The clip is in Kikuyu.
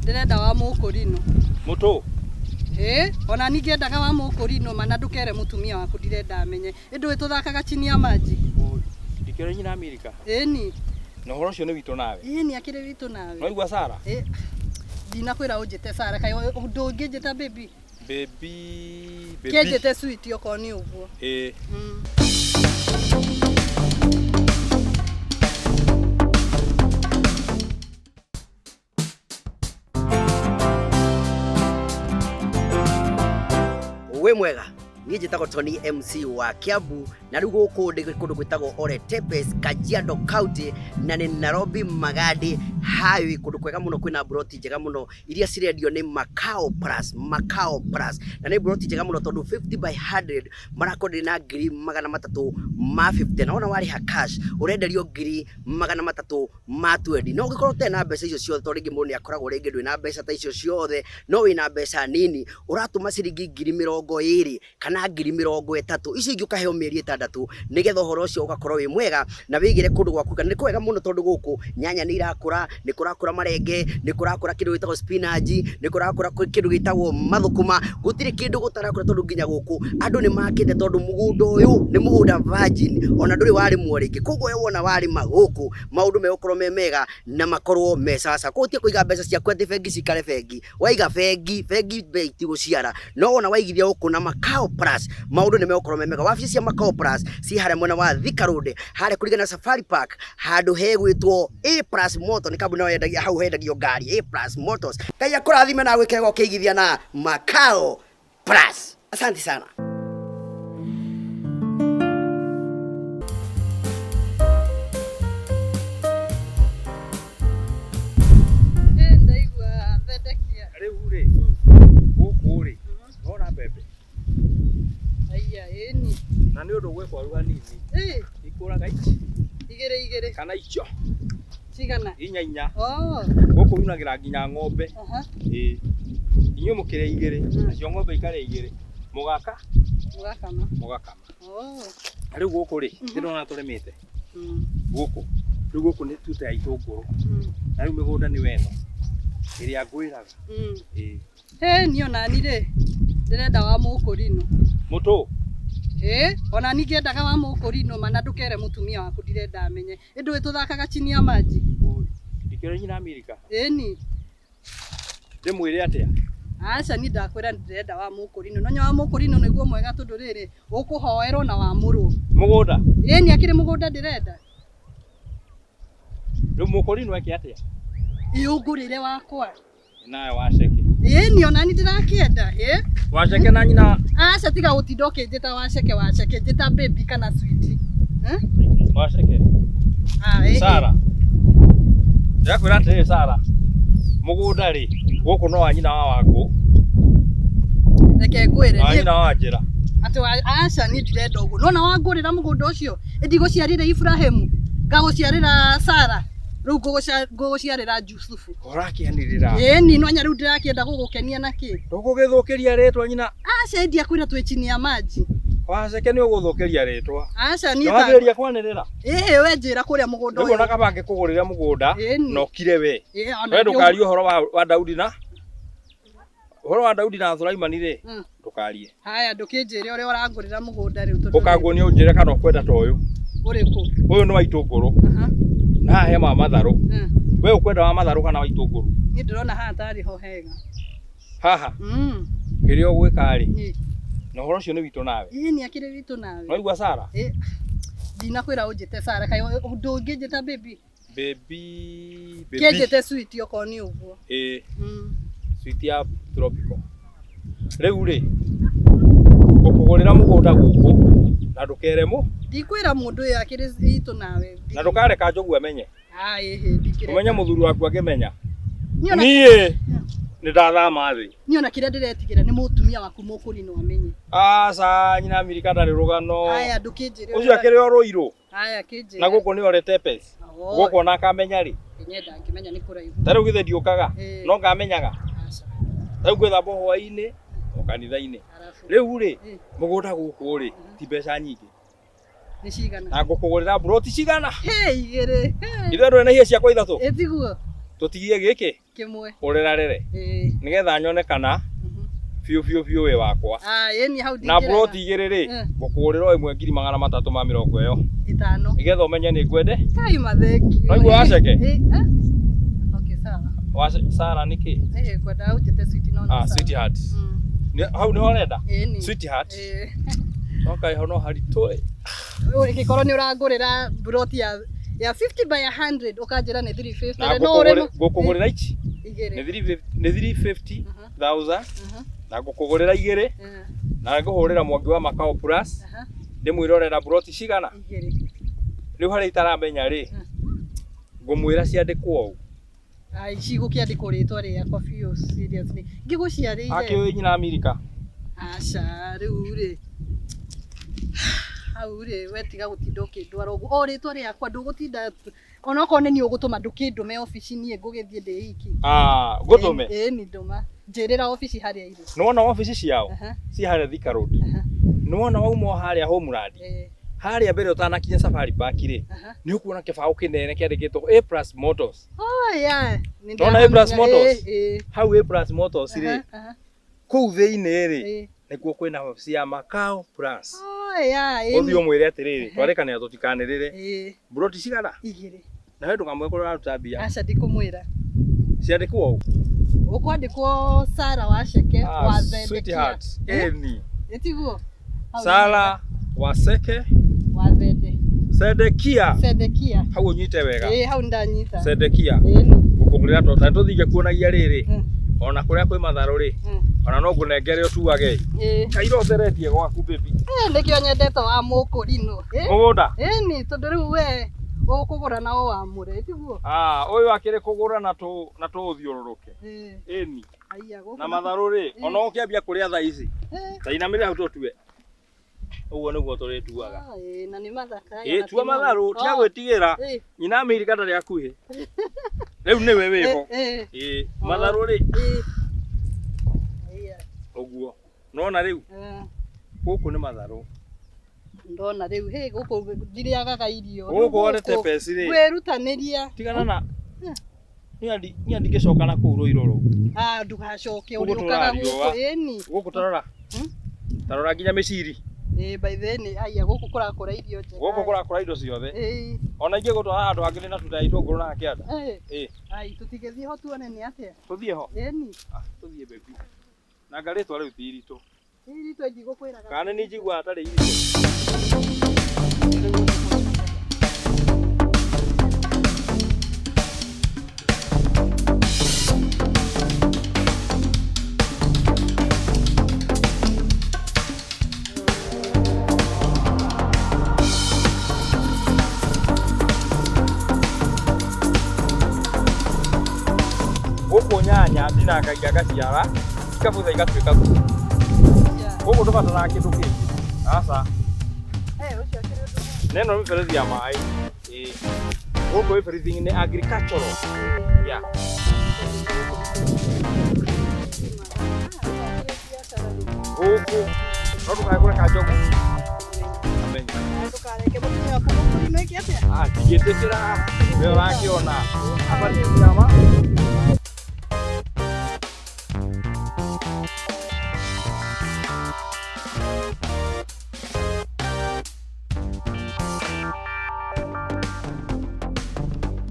Ndĩrenda wa mũkũrinũ. Mũtũ. Ĩ, ona niĩ ngĩendaga wa mũkũrinũ ma na ndũkere mũtumia waku ndirenda amenye. Ĩ ndũĩ tũthakaga chini ya maji? Ndikĩrĩ nyina Amerika. Ĩni. Na ũhoro ũcio nĩ witũ nawe. Ĩni akĩrĩ witũ nawe. Waigua Sara? Ĩ, ndinakwĩra ũnjĩte Sara, kaĩ ndũngĩnjĩta baby? Baby, baby. Kĩnjĩte sweet okorwo nĩ ũguo. Ĩ. Wĩ mwega, niĩ njĩtagwo Tony MC wa Kiambu na rĩu gũkũ ndĩ kũndũ gwĩtagwo Ole Tepes, Kajiado County na nĩ Nairobi Magadi Highway, kũndũ kwega mũno kwĩna mburoti njega mũno iria cirendio nĩ Makao Plus, Makao Plus, na nĩ mburoti njega mũno tondũ 50 by 100 marakwenderia na 350,000 na wona warĩha cash ũrenderio 320,000. No ũngĩkorwo ũtarĩ na mbeca icio ciothe, tondũ rĩngĩ mũndũ nĩ akoragwo rĩngĩ ndwĩ na mbeca ta icio ciothe, no wĩna mbeca nini, ũratũma ciringi 20,000 kana 30,000, icio ingĩ ũkaheo mĩeri 6 nĩgetha ũhoro ũcio ũgakorwo wĩ mwega na wĩigĩre kũndũ gwaku. Na nĩ kwega mũno tondũ gũkũ nyanya nĩ irakũra, nĩ kũrakũra marenge, nĩ kũrakũra kĩndũ gĩtagwo spinach, nĩ kũrakũra kĩndũ gĩtagwo mathũkũma, gũtirĩ kĩndũ gũtarakũra tondũ nginya gũkũ andũ nĩ makĩte tondũ mũgũnda ũyũ nĩ mũgũnda virgin, ona ndũrĩ warĩmwo rĩngĩ. Koguo we wona warĩma gũkũ maũndũ megũkorwo me mega na makorwo me sawasawa. Koguo tiga kũiga mbeca ciaku atĩ bengi cikare bengi, waiga bengi, bengi mbia itigũciara, no wona waigithia gũkũ na Makao Plus maũndũ nĩ megũkorwo me mega. Wabici cia Makao Plus ciĩ harĩa mwena wa Thika Road, harĩa kũringana na Safari Park, handũ hegwĩtwo A Plus Motor, nĩ kambuni ĩyo yendagia hau hendagio ngari A Plus Motors. Ngai akũrathime na agwĩke wega ũkĩigithia na Makao Plus. Asante sana. Ĩ, ndaigua thendekia. Rĩu rĩ, gũkũ rĩ, nona mbembe. Aya, ĩni. Na nĩ ũndũ gwĩ kwaru hanini. Ĩ, Ikũraga ici igĩrĩ igĩrĩ. kana icio Cigana? inya inya. Oh, Gũkũ yunagĩra nginya ng'ombe. aha. Ĩ. Inyuĩ mũkĩrĩa igĩrĩ, nacio ng'ombe ikarĩa igĩrĩ. Mũgaka? Mũgakama. Mũgakama. Oh. Na rĩu gũkũ rĩ, ndĩrona tũrĩmĩte. Gũkũ. Rĩu gũkũ nĩ tuta ya itũngũrũ. Na rĩu mĩgũnda nĩ weno. Ĩrĩa ngwĩraga. Ĩ. Hĩ, niĩ onani rĩ, ndĩrenda wa mũkũrinũ. Mũtũ. Ĩ, ona niĩ ngĩendaga wa mũkũrinũ ma na ndũkere mũtumia waku ndirenda amenye. Ĩ ndũĩ tũthakaga chini ya maji? Ndikĩrĩ nyina Amerika. Ĩni. Ndĩmwĩre atĩa? Aca niĩ ndakwĩra ndĩrenda wa mũkũrinũ. No wa mũkũrinũ nĩguo mwega tondũ rĩrĩ, ũkũhoerwo na wamũrwo. Mũgũnda? Ĩni akĩrĩ mũgũnda ndĩrenda. Rĩu mũkũrinũ eke atĩa? Ĩ ũngũrĩre wakwa. Nawe waceke. Ĩni ona niĩ ndĩrakĩenda. Ĩ? Waceke na nyina. Aca tiga gũtinda ũkĩnjĩta waceke waceke, njĩta baby kana sweet. Eh? Waceke. Ah, ĩ. Sara. Ndĩrakwĩra atĩrĩrĩ Sara. Mũgũnda rĩ, gũkũ no wa nyina wa Wangũ. Reke ngwĩre. Na wa nyina wa Njĩra. Atĩ wa aca niĩ ndirenda ũguo. Nona wangũrĩra mũgũnda ũcio, ĩ ndigũciarĩra Ibrahimu, ngagũciarĩra Sara, rĩu ngũgũciarĩra Jusufu. Ũrakĩanĩrĩra. Ĩni no nya rĩu ndĩrakĩenda gũgũkenia na kĩ? Ndũgũgĩthũkĩria rĩtwa nyina. Aca endia kwĩra twĩ chini ya maji. Waceke nĩ ũgũthũkĩria rĩtwa. Aca niĩ ta. Nĩwambĩrĩria kwanĩrĩra. Ĩhĩ we njĩra kũrĩa mũgũnda Rĩu ũyũ. ona kaba ngĩkũgũrĩre mũgũnda Ĩni. na ũkire we. Ĩ, ona We ndũkarie ũhoro wa Daudi na ũhoro wa Daudi na Sulaimani rĩ, ndũkarie. Haya ndũkĩnjĩre ũrĩa ũrangũrĩra mũgũnda rĩu tondũ Ũkanguonia ũnjĩre kana ũkwenda ta ũyũ. Ũrĩkũ? Ũyũ nĩ wa itũngũrũ. Na haha he ma matharũ. We ũkwenda wa matharũ kana wa itũngũrũ? Niĩ ndĩrona haha tarĩ ho hega. Haha? Kĩrĩa ũgwĩka rĩ, na ũhoro ũcio nĩ witũ nawe. Ĩni akĩrĩ witũ nawe. Waigua Sara? Ĩ, ndinakwĩra ũnjĩte Sara, kaĩ ndũngĩnjĩta baby? Baby, baby. Kĩnjĩte sweet okorwo nĩ ũguo. Ĩ, sweet ya tropical. Rĩu rĩ, ngũkũgũrĩra mũgũnda gũkũ na ndũkere mũ. Ndikwĩra mũndũ ũyũ akĩrĩ witũ nawe. Na ndũkareka Njogu amenye. Ah, ĩhĩ, ndingĩreka. Ũmenye mũthuri waku angĩmenya. Niĩ ona Niĩ nĩ ndathama thĩ. Niĩ ona kĩrĩa ndĩretigĩra nĩ mũtumia waku mũkũrinũ amenye. Aca, nyina Amerika ndarĩ rũgano. Haya, ndũkĩnjĩre Ũcio akĩrĩ o rũirũ. Haya, kĩnjĩre. Na gũkũ nĩ Ole Tepes. Oh. Gũkũ ona akamenya rĩ. Nginya ndangĩmenya nĩ kũraihu. Ta rĩu githĩ ndiũkaga? Ĩĩ. No ngamenyaga. Aca. Ta rĩu ngwĩthamba hwaĩ-inĩ o kanitha-inĩ. Arabu. Rĩu rĩ, Ĩĩ. mũgũnda gũkũ rĩ, ti mbeca nyingĩ. Nĩ cigana? Na ngũkũgũrĩra mburoti cigana? Hĩ, igĩrĩ. Hĩ. Ithuĩ andũ ena ihĩĩ ciakwa ithatũ. Ĩ tiguo? Tũtigie gĩkĩ. Kĩmwe. Ũrerarere. Ĩĩ. Nĩgetha nyone kana biũ biũ biũ wĩ wakwa. Ah, ĩni hau Na ndingĩrega. buroti igĩrĩ rĩ, ngũkũgũrĩra o ĩmwe 350,000 ĩyo. Ithano. Nĩgetha ũmenye nĩ ngwende. Kai mathengio. Waigua waceke? Ĩĩ, eh? Okay, sawa. Wace Sara nĩ kĩ? Ĩĩ, ngwendaga ũnjĩte sweet no nĩ Ah, sawa. sweetheart. Hau nĩho ũrenda? Ĩni. Sweetheart. Ĩĩ. No kaĩ ho no haritũ ĩ. Ĩngĩkorwo nĩ ũrangũrĩra buroti ya 50 by 100 ũkanjĩra nĩ 350 Na rĩ, no ũrĩme ngũkũgũrĩra ici igĩrĩ. nĩ 350,000 na ngũkũgũrĩra igĩrĩ na ngũhũrĩra Mwangi wa Makao Plus ndĩmwĩrorera buroti cigana. Igĩrĩ. Rĩu harĩa itaramenya rĩ, ngũmwĩra ciandĩkwo ũũ. Ai, cigũkĩandĩkwo rĩtwa rĩakwa biũ seriously. Ngĩgũciarĩire. Akĩũĩ nyina Amerika. Aca, rĩu rĩ. Hau rĩ, we tiga gũtinda ũkĩndwara ũguo. O rĩtwa rĩakwa ndũgũtinda onokorwo nĩ niĩ ũgũtũma ndũkĩndũme obici niĩ ngũgĩthiĩ ndĩ iki. Ah, ngũtũme. Ĩĩ nĩ ndũma. Njĩrĩra obici harĩa irĩ. Nĩwona obici ciao ci harĩa Thika Road. Nĩwona wauma o harĩa Homeland. Harĩa mbere ũtanakinya Safari Park rĩ, nĩ ũkuona kĩbaũ kĩnene kĩandĩkĩtwo A Plus Motors. Oh yeah. Nĩ Nĩwona A Plus ndĩrahamenya. Motors? Ĩĩ, ĩĩ. Hau A Plus Motors rĩ, kũu thĩinĩ rĩ, nĩkuo kwĩna obici ya Makao Plus. Oh yeah, ĩĩ. Ũthiĩ ũmwĩre atĩrĩrĩ, twarĩkanĩra tũtikanĩrĩre. Ĩĩ, Buroti cigana? igĩrĩ. Na we ndũkamwĩre kũrĩa ũraruta mbia. Aca ndikũmwĩra. Ciandĩkwo ũũ. Ũkwandĩkwo Sara Waceke Ah, wa Zedekia. sweetheart. Ĩni. Ĩtiguo? Hau Sara Waseke wa Zede. Sedekia. Sedekia. Hau ũnyite wega. Ĩĩ, hau ndanyita. Sedekia. Ĩĩ nĩ. Ngũkũgũrĩra tondũ tũthiĩ ngĩkuonagia rĩrĩ. Ona kũrĩa kwĩ matharũ rĩ, ona no ngũnengere ũtuage. Ĩĩ. Kaira ũtheretie gwaku baby. Ĩĩ, nĩkĩo nyendete wa mũkũrinũ. Ĩĩ. Mũgũnda. Ĩĩ nĩ tondũ rĩu we ũkũgũra na ũwamũre, tiguo? Ah, ũyũ akĩrĩ kũgũra na tũ na tũũthiũrũrũke. Ĩĩ. Ĩni. Aiya gũkũ. Na matharũ rĩ, ona ũkĩambia kũrĩa thaa ici. Ta inamĩrĩra hau tũtue. Ũguo nĩguo tũrĩtuaga. Ah, ĩĩ, na nĩ mathaka. Ĩĩ, tua matharũ, tiga gwĩtigĩra. Ĩĩ. Nyina Amerika ndarĩ hakuhĩ. Rĩu nĩwe wĩho. Ĩĩ. Ĩĩ, matharũ rĩ, Ĩĩ. Aiya. ũguo. Nona rĩu, gũkũ nĩ matharũ. Ndona rĩu, hĩ gũkũ ndirĩagaga irio. Gũkũ orete peci rĩ. Wĩrutanĩria. Tigana na niĩ ndingĩcoka na kũu Rũirũ. Ah, ndũgacoke Gũkũ ũrĩũkaga tũrariũa. gũkũ ĩni. Gũkũ tarora. Tarora nginya mĩciri. Ĩĩ, by the way, aiya gũkũ kũrakũra irio njega. Gũkũ kũrakũra indo ciothe. Ĩĩ. Ona ingĩgũtwara handũ hangĩ ndĩ na tuta itũngũrũ na kĩanda. Ĩĩ. Ĩĩ. Ai, tũtigĩthiĩ ho tuone nĩ atĩa. Tũthiĩ ho. Ĩni. Ah, tũthiĩ baby. Na anga rĩtwa rĩu ti iritũ. Ti iritũ ndigũkwĩraga. Kana nĩ njiguaga tarĩ iritũ. Gũkũ nyanya ndinangagia ngaciara ikabutha igatuĩka thumu. Gũkũ ndũbataraga kĩndũ kĩngĩ. Aca. Ũcio akĩrĩ ũndũ mwega. Na ĩno nĩ mĩberethi ya maĩ. Ĩĩ. Gũkũ everything nĩ agricultural. Yeah. Gũkũ no ndũkae kũreka njogu amenye. Ndũkareke mũtumia waku mũkũrinũ ĩke atĩa? Ah, ndingĩtĩkĩra. We ũrakĩona. Aba nĩ ya